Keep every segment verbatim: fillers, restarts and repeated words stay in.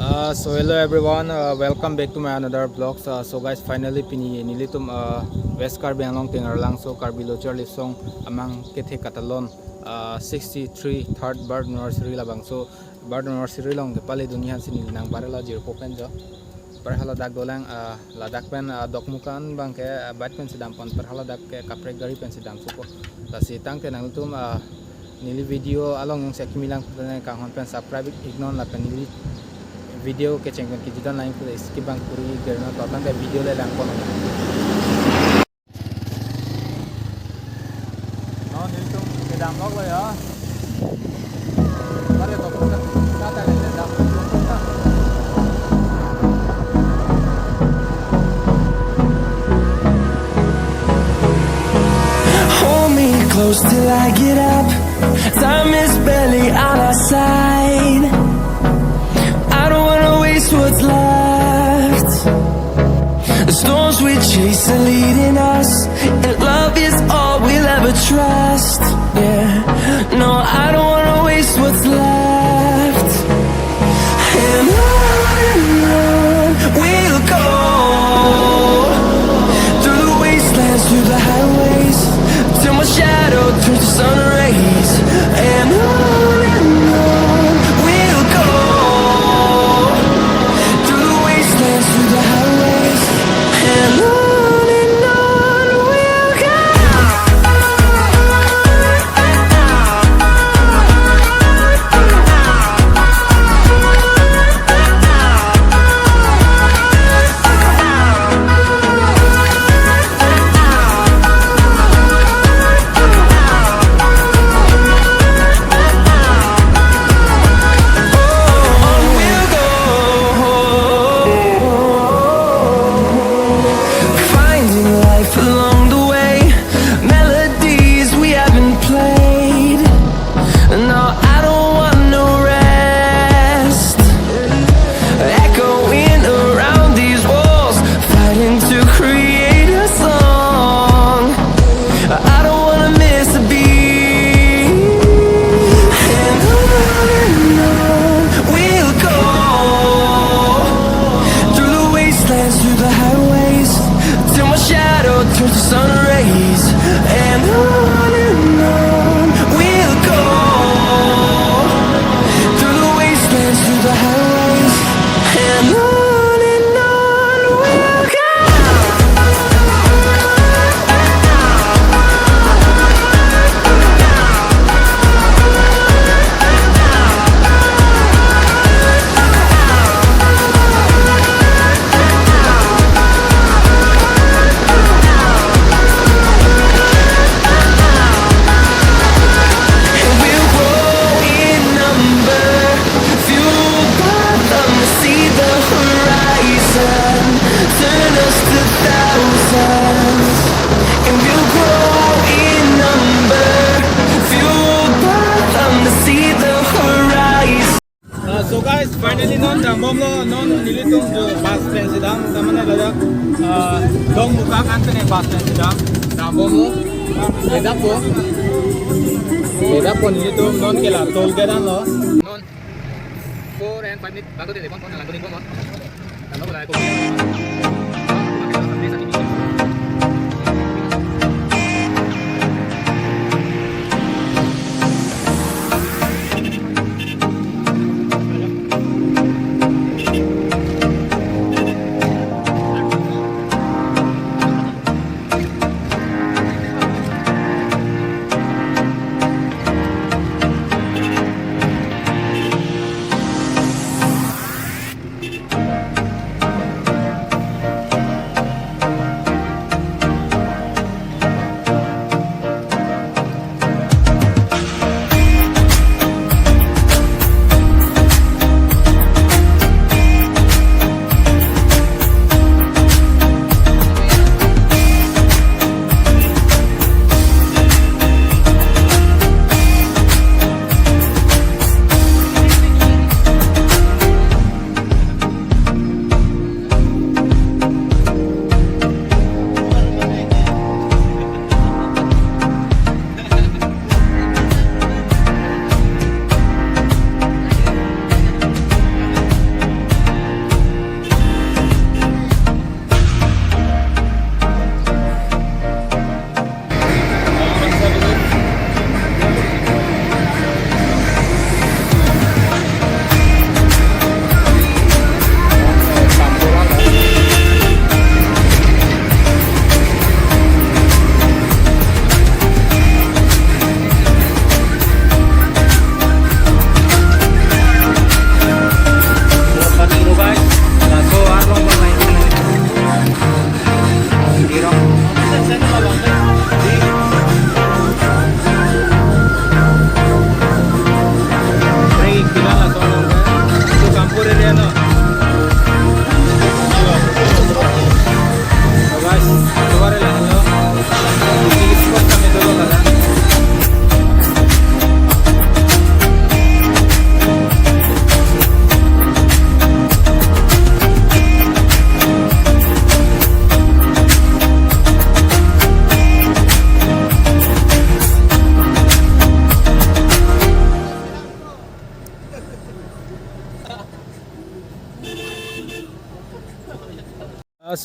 Uh, so hello everyone, uh, welcome back to my another vlog. Uh, so guys, finally pini nelitum, uh, West Karbi Anglong Tengralangso Karbi Lo Charli Asong amang kethe katalon, uh, sixty-three third birth anniversary labangso birth anniversary along kepale dunji aphansi neli nang barela jirpo pen jo. Par haladak dolang, uh, ladak pen, uh, Dokmoka an abangke, uh, bike pensi dampon, par haladak ke kaprek gari pensi damsopo. Lasi tangte nangtum, uh, neli video along jongsi akimi lang putane kanghon pen subscribe iknon lapen neli video kecheng pen kejut an lang pute skip abang kuri gerno to tangte video le langpon. No, nelitum kedam lok lo ya. Mari to, kita, kita akan kedam. Hold me close till I get up. Time is barely on our side. I don't wanna waste what's left. The storms we chase are leading us, and love is all we'll ever trust. Yeah, no, I don't wanna waste what's left. And on and on we'll go, through the wastelands, through the highways, till my shadow turns to sun rays. And on and on we'll go, through the wastelands, through the highways, and on and on we'll go. Finding life along the way, melodies we haven't played. No, I don't want no rest. Echoing around these walls, fighting to create a song. I don't wanna miss a beat. And on and on we'll go, through the wastelands, through the highways, till my shadow turns to sun rays. And on and on we'll go, through the wastelands, through the highways, and on and on we'll go. And we'll grow in number, fueled by them to see the horizon, turn us to thousands. And we'll grow in number, fueled by them to see the horizon. Uh, so guys, finally non dambomlo, non nelitum jo bus stand si dam, tamane ladak, uh, Dokmoka an pen bus stand si dam, dambomlo, beda po, beda po nelitum non ke la toll gate anlo. Non four and five minute bago de pon pon lang ko de pon pon. Ano ko la ko.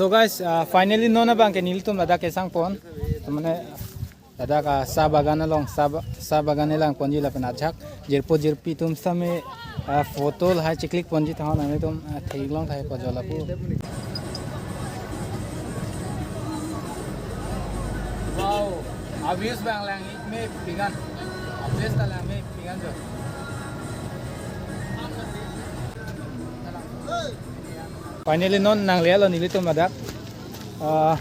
So guys, uh, finally non abang ke nelitum ladak kesang pon. Mane ladak, uh, sa bagan along, sa, ba- sa bagan elang ponji lapen ajak jirpo jirpi atum same, uh, photo lahai chiklik ponji tahon nangtum, uh, theklong tahai pajol apu. Wow, abis bang lang ik me pingan. Abis ta lang me pingan jo. Finally non nanglelo nelitum ladak. Ah,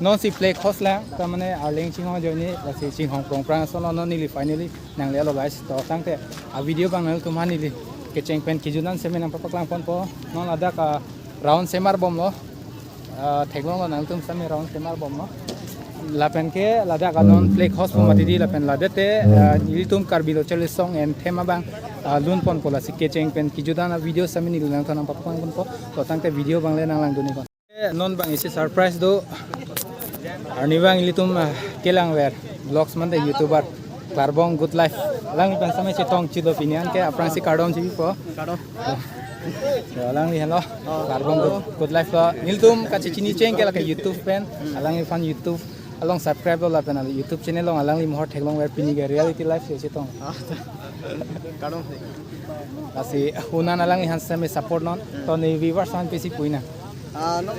non si flag host lang, ta mane arleng chinghon ajoine, lasi chinghon prong prang solo non neli finally nanglelo guys. To tangte a video bang nangtum aphan neli kecheng pen kejut an seme nangpapaklang ponpo. Non ladak, ah, round semar bomlo. Ah, theklonglo nangtum same round semar bomlo. Lapen ke ladak anon flag host pu mati di lapen ladak te, ah, nelitum Karbi Lo Charli Asong anthem abang, ah, lun ponpo, lasi kecheng pen kejut an a video same neli nangtum aphan nangpapaklang ponpo. To tangte video bang le nanglangdun iknon. Eh, non bang isi surprise do. Arni bang ilitum, ah, kelangver vlogs mante YouTuber Klarbong Good Life. Alangli pen same chetong chilo pini an ke aphrangsi kardom chipo. Kardom. Yo, alangli henlo. Klarbong Good, Good Life lo. Nelitum kachechini cheng ke lake YouTube pen. Alangliphan YouTube along subscribe lo lapen YouTube channel along alangli mohor theklongver pini ke reality life si chetong. Ah, kardom. Lasi un an alangliphan same support non. To ne viewers aphan pisi puina. Ah, no,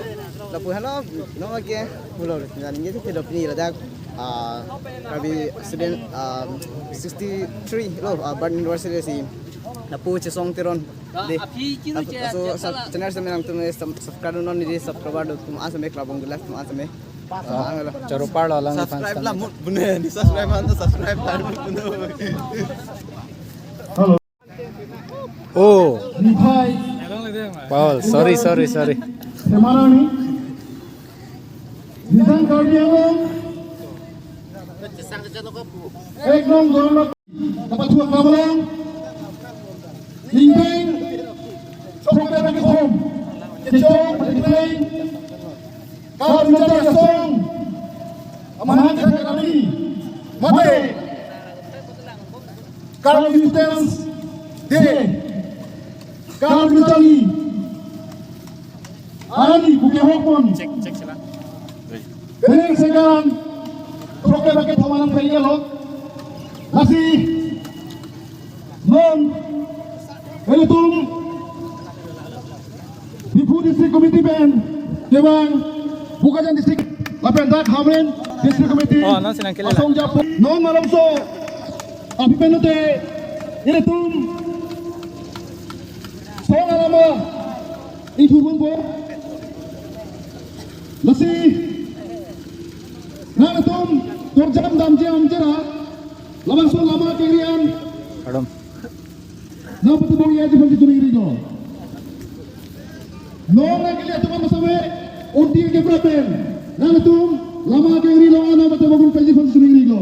lapu henlo, no ke, pulo, ningje ke dopini ladak, ah, Karbi student, ah, sixty-three lo, ah, birth anniversary si lapu Chesong Teron de. Laso channel same nangtum sub- subscribe non, neli subscriber do atum an same, Klarbong Good Life atum an same. Ah, choro parlo lang subscribe la mut bune, di subscribe han to subscribe la mut bune. Oh. Niphai. Paul, sorry, sorry, sorry. Semarani. Nithang Karbi Anglong. Ek nong dong nong. Dapat dua kawalang. Ingpeng. Chokre bagi home. Kechong, ingpeng. Karbi Charli Asong, amahang kali, mate, Karbi Resistance Day, Karbi Charli, ani buke hokpon. Cek, cek, sila. Bening segan, proke bake thomanam kali lo, lasi, non, ilitum, Diphu District Committee pen, kevang, Bokajan District, lapen dak Hamren District Committee, oh, non sinang kele la. Asong japo, non malomso, aphi pen lote, ilitum, song alama, ingthur ponpo, lasi, nangtum, torjam damji amjera, labangso lama kerian, Pardon. Nangpatubong ya jipon si tuning riko. Nong nang kili atum masame unti ke prapen. Nangtum lama ke ri long nangpatubong pe jipon si tuning riko.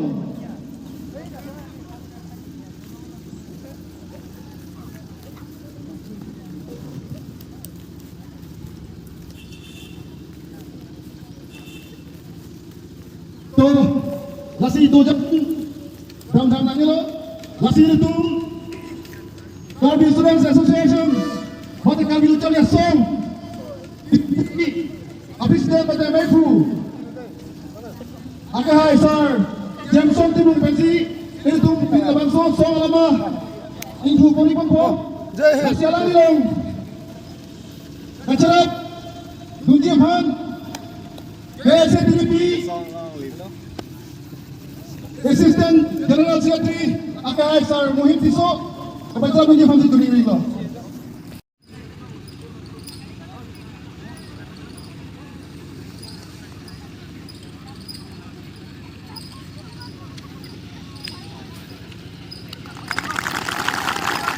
To, lasi dojak dam dam nanglo, lasi ilitum Karbi Students Association, mate Karbi Lo Charli Asong, a president mate mephu, akehai sir Jameson Timung pensi, ilitum pin labangso song alama ingthur pon-ik ponpo. Jai Hind. Lasi alanglilong kacharap dunji aphan, K S A T D P Assistant General Secretary, akehai sir Mohit Tisso, kapacharap dunji aphan si tuning riko.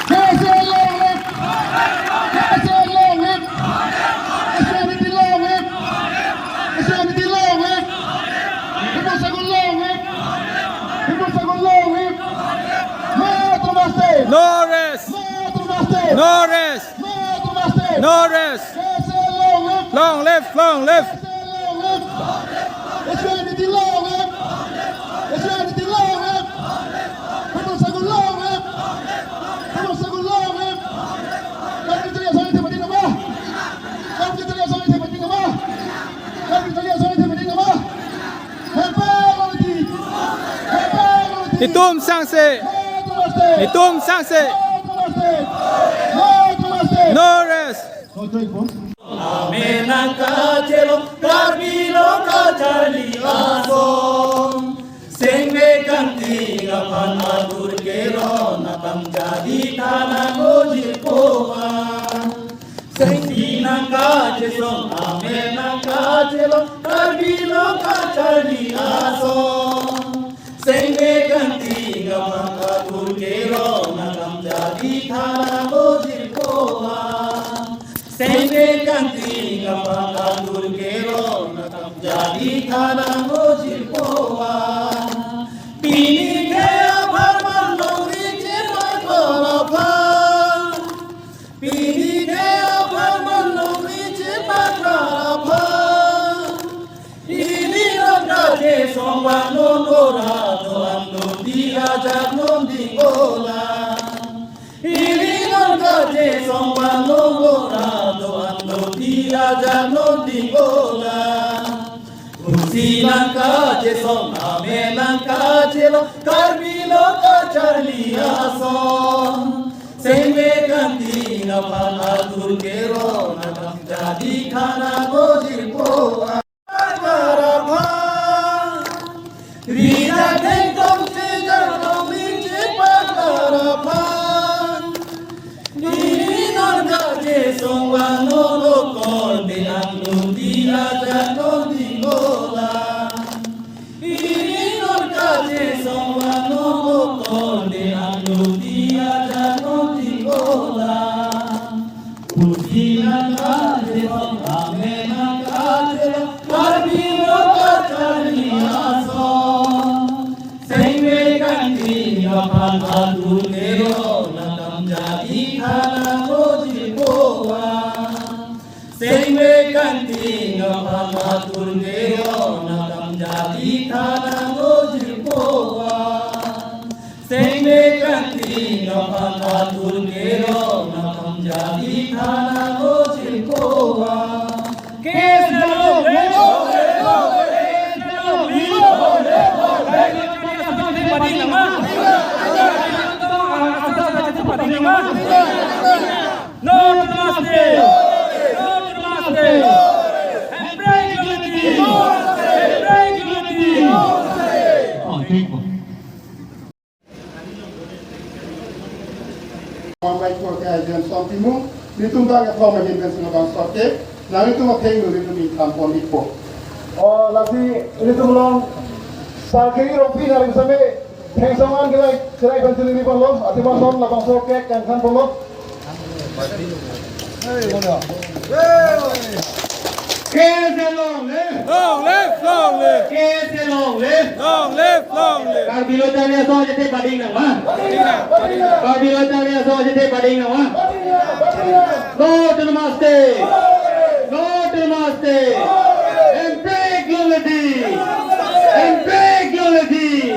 K S A long live! K S A long live! Christianity long live! Christianity long live! People struggle long live! People struggle long live! No to master! No rest! No to master! No rest! No to master! No rest! K S A long live! Long live, long live! K S A long live! Christianity long live! Christianity long live! People struggle long live! People struggle long live! Karbi Charli Asong thepatin nama! Karbi Charli Asong thepatin nama! Netum sangse. Netum sangse. No rest. Amen nangkachelong Karbi lo kacharli ason. Sengve kangting aphan atur keron akam jadi thanang ojirpo-an. Sengpi nangkachesong, amen nangkachelong Karbi lo kacharli ason. Sengve kangting aphan atur keron akam jadi thanang ojirpo-an. Sengve kangting aphan atur keron akam jadi thanang ojirpo-an. Pini ke apharman longri chepaklar aphan. Pini ke apharman longri chepaklar aphan. Ili non kachesong vangnon ora do-an do di ajak non ding olang. Ili non kachesong vangnon ora do-an do di ajak non ding olang. Pusi nangkachesong, amen nangkachelong Karbi lo kacharli ason. Sengve kangting aphan atur keron akam jadi thanang ojirpo-an. Karaphan. Ri athengtong chejar longri chepaklar aphan. Ili non kachesong vangnon okor de angno di ajak non ding olang. Ili non kachesong vangnon okor de angno di ajak non ding olang. Pusi nangkachesong, amen nangkachelong Karbi lo kacharli ason. Sengve kangting aphan atur keron akam jadi thanang ojirpo-an. Sengve kangting aphan atur keron akam jadi thanang ojirpo-an. Sengve kangting aphan atur keron akam jadi thanang ojirpo-an. K S A long live! K S A long live! No to Namaste! No to Namaste! Handbrake unity! Handbrake unity! Oh, thank you. Mumbai Court ke James Tongtimung, netum bang kethom ahin pen sing abang sorte, nanglitum athengno netum ingthan pon-ikpo. O, lasi netum along, Sarkiri Rongpi nangli same, thengsong an kelai, cherai pen chili ponlo, ati bang non labangso cake kangthan ponlo. K S A long live! Long live, long live! K S A long live! Long live, long live! Karbi lo charli ason ajat te pading nang ma? Pading nang, pading nang. Karbi lo charli ason ajat te pading nang ma? Pading nang, pading nang. No to Namaste! No to Namaste! Handbrake unity! Handbrake unity!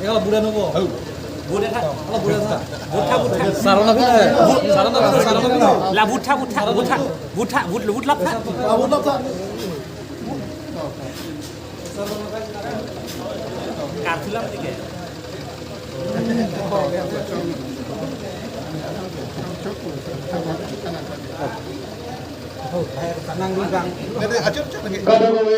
Ela buda nobo. Buda tha. Ela buda tha. Buda tha, buda tha. Sarana buda. Sarana, sarana buda. La buda tha, buda tha, buda tha. Buda tha, buda, buda lap tha. La buda lap tha. Kartu lap tike. Kadang kami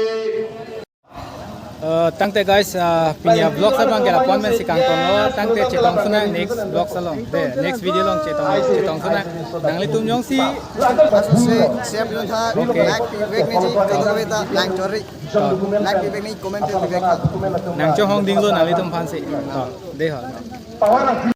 Eh, tangte guys, eh, pini avlog abang ke la-an pensi kangtonlo, tangte chetong sunang next vlog along. De, next video along chetong, chetong sunang. Nanglitum jongsi. Laso se, share dun tha, okay. Like pivek nangji, jongsi ta, lang chori. Like pivek nangji, comment pivek tha. Nangchonghong dinglo nanglitum aphansi. To, de ho.